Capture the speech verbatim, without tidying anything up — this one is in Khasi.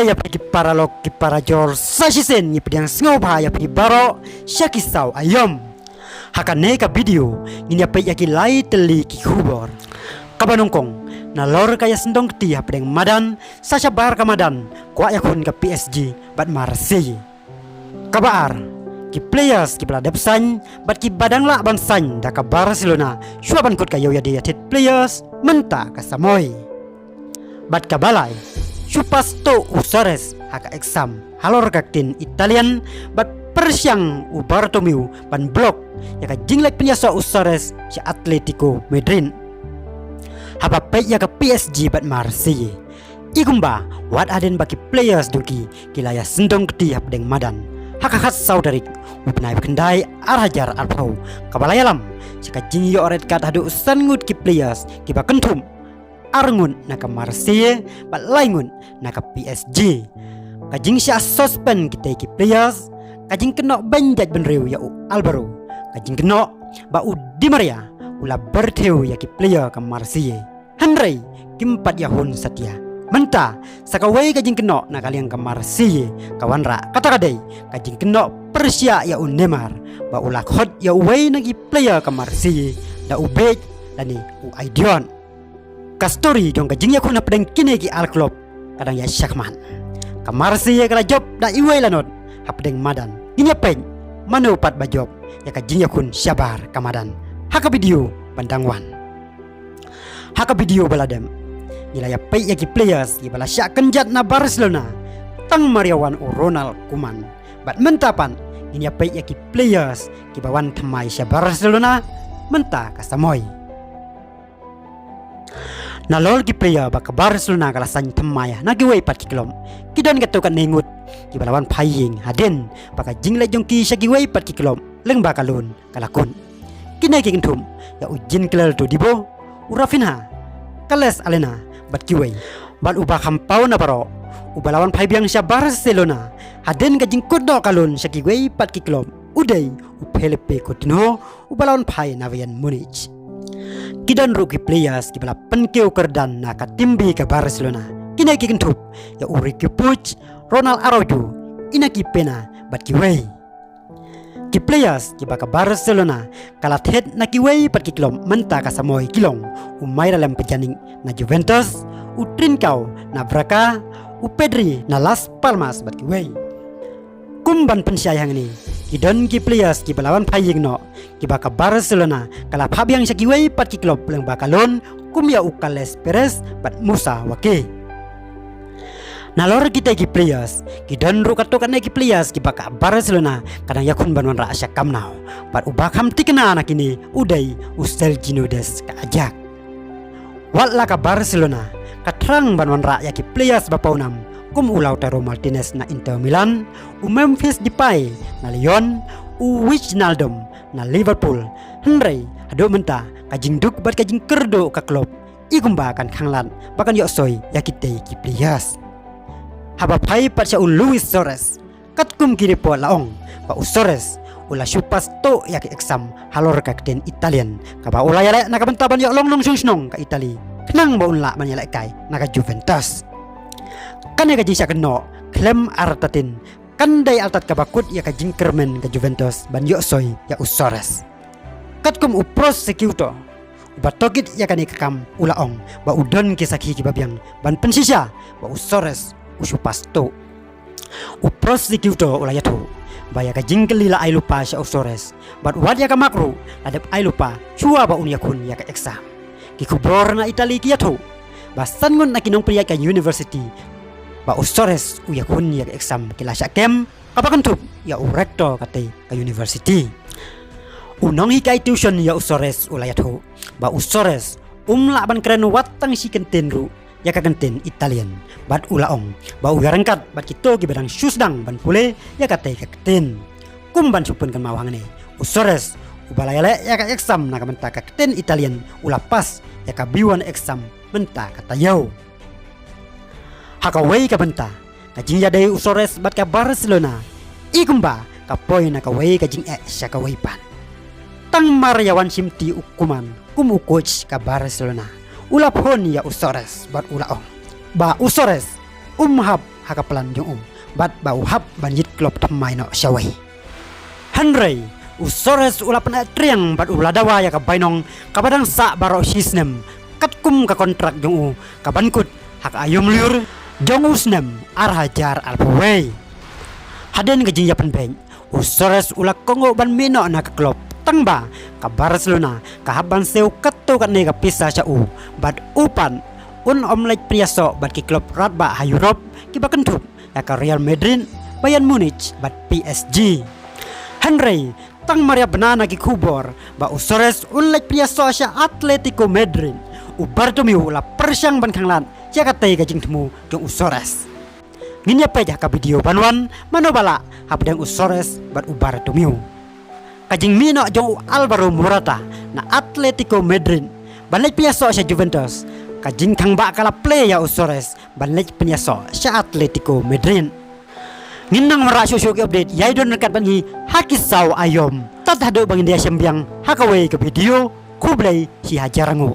Ïa phi ki paralok ki parajor, sa shisien ngi pdiang sngewbha ïa phi baroh sha ki saw aïom. Ha kane ka video ngin ïa peit ïa ki lai tylli ki khubor. Kaba nyngkong, nalor ka ïasyndong kti hapdeng madan, sa shabar ka madan, kwah ïakhun ka P S G bad Marseille. Kaba ar, ki players kiba la dep sign bad kiba dang lah ban sign da ka Barcelona shuwa ban kut ka ïew ïadie ïathied players mynta ka samoi. Bad kaba lai, shu pass tuh u Soares ha ka exam halor ka ktien Italian, bad pyrshang u Bartomeu ban block ïa ka jingleit pynïasoh u Soares sha Atletico Madrid. Haba peit ïa ka P S G bad Marseille, i kumba wat hadien ba ki players jong ki ki la ïasyndong kti hapdeng madan ha ka khatsaw tarik u bnai ba khyndai ar hajar arphew, kaba la ïalam sha ka jingïoh red card haduh san ngut ki players, kiba kynthup ar ngut na ka Marseille bad lai ngut na ka P S G. Ka jingshah suspend kitei ki players, ka jingkynnoh ban jait bynriew ïa u Alvaro, ka jingkynnoh ba u Di Maria u la byrthiew ïa ki player ka Marseille, hynrei kim pat ïahun satia. Mynta sa kawei ka jingkynnoh na ka liang ka Marseille ka wanrah, kata ka dei ka jingkynnoh pyrshah ïa u Neymar ba u la khot ïa uwei na ki player ka Marseille da u bieit lane u idiot. Ka story jong ka jingïakhun hapdeng kine ki ar club ka dang ïa shakmat. Ka Marseille ka la jop da iwei la not hapdeng madan. Ngin ïa peit mano pat ba jop ïa ka jingïakhun shabar ka madan ha ka video ban dang wan. Ha ka video ba la dep, ngi la ïa peit ïa ki players kiba la shah kynjat na Barcelona tang mar ïa wan u Ronald Koeman. Bad mynta pat ngin ïa peit ïa ki players kiba wan thymmai sha Barcelona mynta ka samoi. Nalor ki player ba ka Barcelona ka la sign thymmai na kiwei pat ki club, ki don katto katne ngut kiba la wan phai ïing hadien ba ka jingleit jong ki sha kiwei pat ki club lyngba ka loan ka la kut. Kine ki kynthup ïa u Jean-Claude Todibo, u Raphinha, Carlos Alena bad kiwei. Bad uba kham paw na baroh, uba la wan phai biang sha Barcelona hadien ka jingkut noh ka loan sha kiwei pat ki club, u dei u Philippe Coutinho, uba la wan phai na Bayern Munich. Ki don ruh ki players kiba la pynkiew kyrdan na ka team B ka Barcelona. Kine ki kynthup ïa u Riqui Puig, Ronald Araujo, Iñaki Peña bad kiwei. Ki players kiba ka Barcelona ka la thied na kiwei pat ki club mynta ka samoi ki long u Miralem Pjanic na Juventus, u Trincao na Braga, u Pedri na Las Palmas bad kiwei. Kum ban pynshai hangne, ki don ki players kiba la wan phai ïing noh kiba ka Barcelona ka la phah biang sha kiwei pat ki club lyngba ka loan, kum ïa u Carles Perez bad Musa Wagué. Nalor kitei ki players, ki don ruh katto katne ki players kiba ka Barcelona ka dang ïakhun ban wanrah sha Camp Nou. Bad uba kham thikna na kine u dei u Sergiño Dest ka Ajax. Wat la ka Barcelona ka thrang ban wanrah ïa ki players ba pawnam, kum u Lautaro Martinez na Inter Milan, u Memphis Depay na Lyon, u Wijnaldum na Liverpool, hynrei haduh mynta ka jingduk bad ka jingkyrduh ka club i kumba kan khanglad ba kan ïohsoi ïa kitei ki players. Haba phai pat sha u Luis Suarez, katkum ki report la ong ba u Suarez u la shu pass tuh ïa ki exam halor ka ktien Italian, kaba u la ïaleh na ka bynta ban ïoh long nongshong shnong ka Italy, khnang ba un lah ban ïalehkai na ka Juventus. Kane ka jingshah kynnoh khlem artatien kan dei artat kaba kut ïa ka jingkyrmen ka Juventus ban ïohsoi ïa u Suarez. Katkum u prosecutor uba tohkit ïa kane ka kam u la ong ba u don ki sakhi kiba biang ban pynshisha ba u Suarez u shu pass tuh. U prosecutor u la ïathuh ba ïa ka jingkylli la ai lypa sha u Suarez, bad wat ïa ka mark ruh la dep ai lypa shuwa ba un ïakhun ïa ka exam. Ki khubor na Italy ki ïathuh ba san ngut na ki nongpynïaid ka university ba u Suarez u ïakhun ïa ka exam ki la shah kem, kaba kynthup ïa u rector katei ka university. U nonghikai tuition ïa u Suarez u la ïathuh ba u Suarez um lah ban kren wat tang shi kyntien ruh ïa ka kyntien Italian, bad u la ong ba u ïaryngkat bad kito kiba dang shu sdang ban pule ïa katei ka ktien. Kum ban shu pynkynmaw hangne, u Suarez uba la ïaleh ïa ka exam na ka bynta ka ktien Italian u la pass ïa ka B one exam mynta ka taïew. Ha kawei ka bynta, ka jingïadei u Suarez bad ka Barcelona i kumba ka poi na kawei ka jingeh sha kawei pat. Tang mar ïa wan shimti u Koeman kum u coach ka Barcelona, u la phone ïa u Suarez bad u la ong ba u Suarez um hap ha ka plan jong u bad ba u hap ban ïit klub thymmai noh shawei. Hynrei u Soares u la pyneh triang bad u la dawa ïa ka bainong kaba dang sah baroh shi snem katkum ka kontrak jong u kaban kut ha ka aïom lyiur jong u snem ar hajar arphew wei. Hadien ka jingïapynbeit, u Soares u la kohnguh ban mih noh na ka klub, tangba ka Barcelona ka hap ban siew katto katne ka pisa sha u bad u pat un ym leit pynïasoh bad ki klub radbah ha Europe kiba kynthup ïa ka Real Madrid, Bayern Munich bad P S G. Hynrei tang mar ïa bna na ki khubor ba u Soares un leit pynïasoh sha Atletico Madrid, u Bartomeu u la pyrshang ban khanglad ïa katei ka jingthmu jong u Soares. Ngin ïa peit ha ka video ban wan mano ba lah hapdeng u Soares bad u Bartomeu. Ka jingmih noh jong u Alvaro Morata na Atletico Madrid ban leit pynïasoh sha Juventus, ka jingthangbah ka la plie ïa u Soares ban leit pynïasoh sha Atletico Madrid. Ngin nang wanrah shuh shuh ki update ïa i don ryngkat bad ngi ha ki saw aïom. Tad haduh ba ngin ïa shem biang ha kawei ka video, khublei shi hajar nguh.